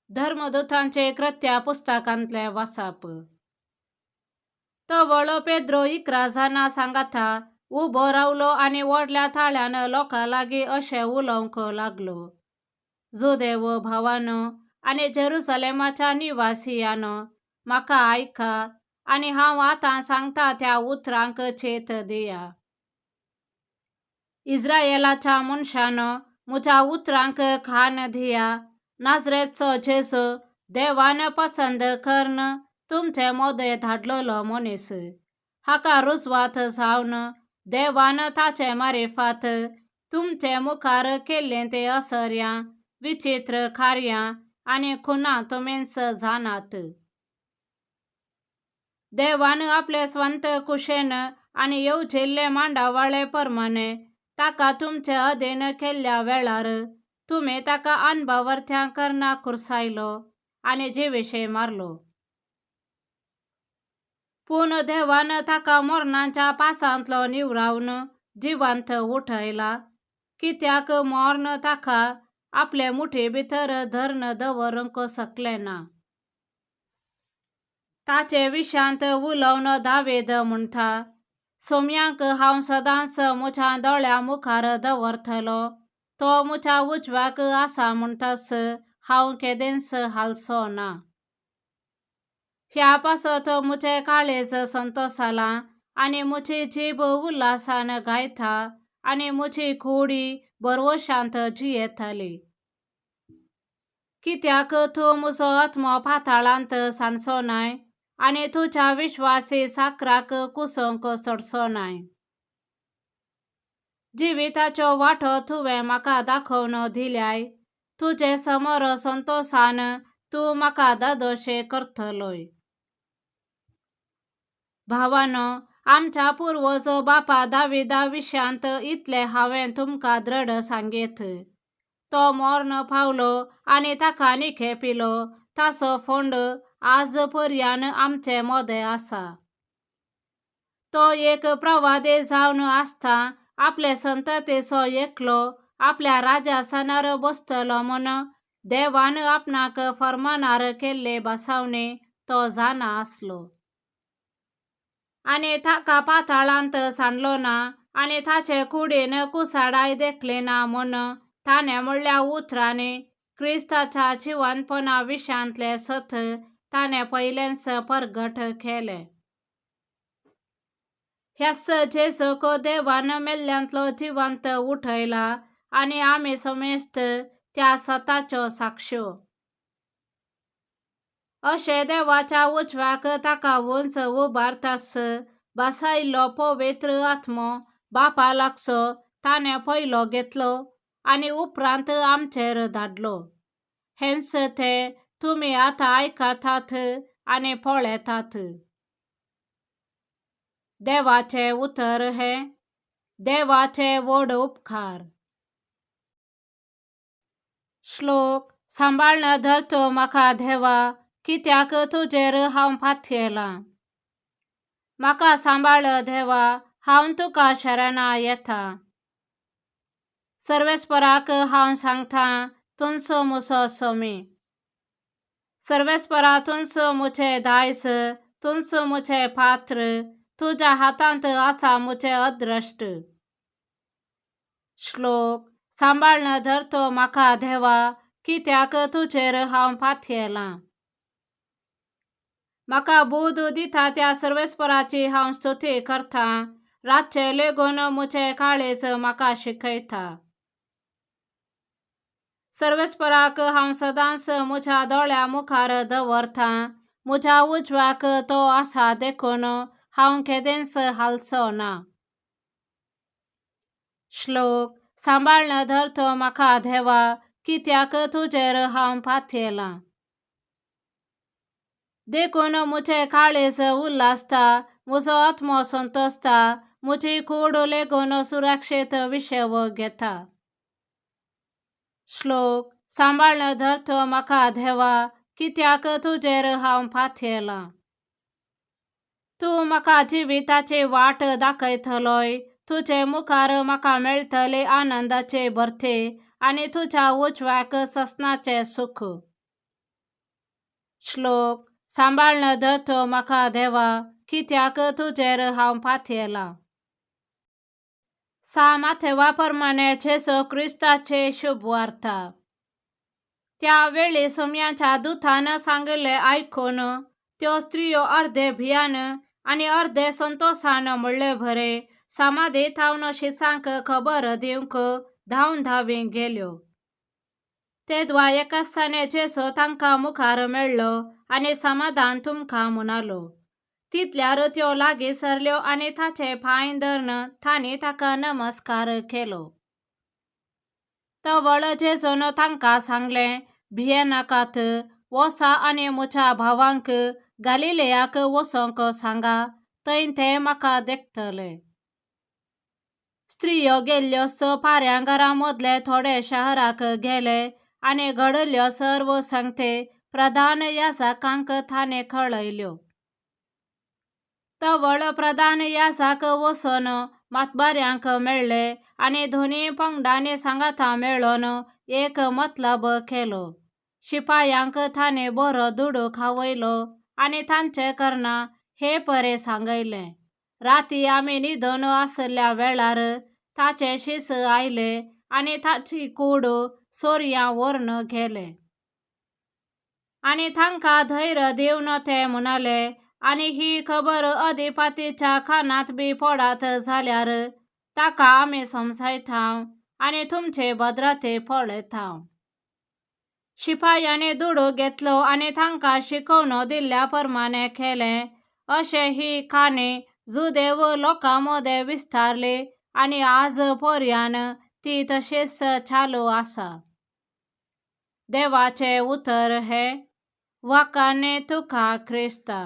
धर्मदुतांचे कृत्या पुस्तकांतलें वाचप. तवळ पेद्रो 11 जाणां सांगाता उबो रावलो आनी व्हडल्या ताळ्यान लोकां लागीं अशें उलोवंक लागलो, जुदेव भावानो आनी जेरुसलेमाच्या निवासियानो, म्हाका आयका आनी हांव आतां सांगता त्या उतरांक चेत दिया. इस्रायेलाच्या मनशानो, म्हज्या उतरांक कान दिया. नाजरेतचो जेजू देवान पसंद करून तुमचे मदें धाडलेलो मनीस, हाका रुजवात जावन देवान ताचे मारिफात तुमचे मुखार केल्लीं तीं असर्यां, विचित्र कार्यां आनी खुनां तुमीच जाणात. देवान आपले स्वंत कुशेन आनी येवजिल्ले मांडावळे प्रमाणे ताका तुमचे अधीन केल्ल्या वेळार तुमी ताका अनभावर्थ्यां करना खुर्सायलो आनी जिविशें मारलो. पूण देवान ताका मरणाच्या पासांतलो निवरावन जिवंत उठयला, कित्याक मर्ण ताका आपले मुठी भितर धरून दवरूंक शकलें ना. ताचे विशांत उलोवन दावीद म्हणटा, सोम्याक हांव सदांच म्हज्या दोळ्यां मुखार दवरतलो, तो म्हज्या उजव्याक आसा म्हणटाच हांव केदेंच हालचो ना. ह्या पासत म्हजें काळीज संतोसालां आनी म्हजी जीब उल्हासान गायता आनी म्हजी कुडी भरवशांत जियेतली. कित्याक तूं म्हजो आत्मो पाताळांत सांडचो नाय आनी तुज्या विश्वासी साकराक कुसोवंक सोडचो नाय. जिविताच्यो वाटो तुवें म्हाका दाखोवन दिल्याय, तुजे समोर संतोसान तूं म्हाका धादोशी करतलोय. भावानो, आमच्या पुर्वज बापा दाविदा विशांत इतलें हांवें तुमकां दृढ सांगीत. तो मर्ण पावलो आनी ताका निखेपिलो, ताचो फोंड आज पर्यान आमचे मदें आसा. तो एक प्रवादी जावन आसता आपले संततीचो एकलो आपल्या राजासनार बसतलो म्हूण देवान आपणाक फर्मानार केल्ली भासावणी तो जाणा आसलो. आनी ताका पाताळांत सांडलो ना आनी ताचे कुडीन कुसाडाय देखली ना म्हूण ताणें म्हणल्या उतरांनी क्रिस्ताच्या जिवनपणा विशांतलें सत ताणें पयलेंच परगट केलें. ह्याच जेजूक देवान मेल्ल्यांतलो जिवंत उठयला आनी आमी समेस्त त्या सताच्यो साक्ष्यो. अशें देवाच्या उजव्याक ताका उंच उबारतास बसायल्लो पवित्र आत्मो बापा लागचो ताणें पयलो घेतलो आनी उपरांत आमचेर धाडलो. हेंच तें तुमी आतां आयकतात आनी पळयतात. देवाचें उतर हें देवाचे व्हड उपकार. श्लोक. सांबाळन धरतो म्हाका देवा, कित्याक तुजेर हांव पातयेलां. म्हाका सांबाळ देवा, हांव तुका शरणा येता. सर्वेस्पराक हांव सांगता, तूंच म्हजो स्वामी. सर्वेस्परा तूंच म्हजें दायज, तूंच म्हजें पात्र, तुज्या हातांत आसा म्हजें अद्रश्ट. श्लोक. सांबाळन धरतो म्हाका देवा, कित्याक तुजेर हांव पातयेलां. म्हाका बूद दिता त्या सर्वेस्पराची हांव स्तुती करतां, रातचें लेगून म्हजें काळीज म्हाका शिकयता. सर्वेस्पराक हांव सदांच म्हज्या दोळ्यां मुखार दवरतां, म्हज्या उजव्याक तो आसा देखून हांव केदेंच हालचो ना. श्लोक. सांबाळन धरतो म्हाका देवा, कित्याक तुजेर हांव पातयेलां. देखून म्हजें काळीज उल्हासता, म्हजो आत्मो संतोसता, म्हजी कूड लेगून सुरक्षीत विशेव घेता. श्लोक. सांबाळन धरतो म्हाका देवा, कित्याक तुजेर हांव पातयेलां. तूं म्हाका जिविताची वाट दाखयतलोय, तुजे मुखार म्हाका मेळटली आनंदाची भरती आनी तुज्या उजव्याक ससनाचें सुख. श्लोक सांबाळन धरतो म्हाका देवा, कित्याक तुजेर हांव पातयेलां. सा माथेवा प्रमाणे जेजू क्रिस्ताचे शुभवार्ता. त्या वेळी सोम्याच्या दुतान सांगिल्लें आयकून त्यो स्त्रियो अर्दे भियान आनी अर्दे संतोसान म्हणले बरें समाधी थावन शिसांक खबर दिवंक धांवन धांवी गेल्यो. तेदवा एकासाने जेजू तांकां मुखार मेळ्ळो आनी समाधान तुमकां म्हणालो. तितल्यार त्यो लागीं सरल्यो आनी ताचे पांय धरून तांणी ताका नमस्कार केलो. तवळ जेजून तांकां सांगलें, भियेनाकात, वचा आनी म्हज्या भावांक गालिलेयाक वचोंक सांगा, थंय ते म्हाका देखतले. स्त्रियो गेल्ल्योच पाऱ्यांगारां मदले थोडे शहराक गेले आनी घडिल्ल्यो सर्व सांगते प्रधान याजकांक ताणें कळयल्यो. तवळ प्रधान याजक वचून मातबाऱ्यांक मेळ्ळे आनी दोनी पंगडांनी सांगाता मेळून एक मतलब केलो. शिपायांक ताणें बरो दुडू खावयलो आनी तांचे करना हे परे सांगयलें, राती आमी न्हिदून आशिल्ल्या वेळार ताचे शीस आयले आनी ताची कूड चोरयां व्हरून गेले. आनी तांकां धैर्य दिवन ते म्हणाले, आनी ही खबर अधिपतीच्या कानांत बी पडत जाल्यार ताका आमी समजायता आनी तुमचे भद्रते पळयता. शिपायांनी दुडू घेतलो आनी तांकां शिकोवन दिल्ल्या प्रमाणे केलें. अशें ही काणी जुदेव लोकां मदें विस्तारली आनी आज पर्यान ती तशीच चालू आसा. देवाचें उतर हें. वाखाणे तुका क्रिस्ता.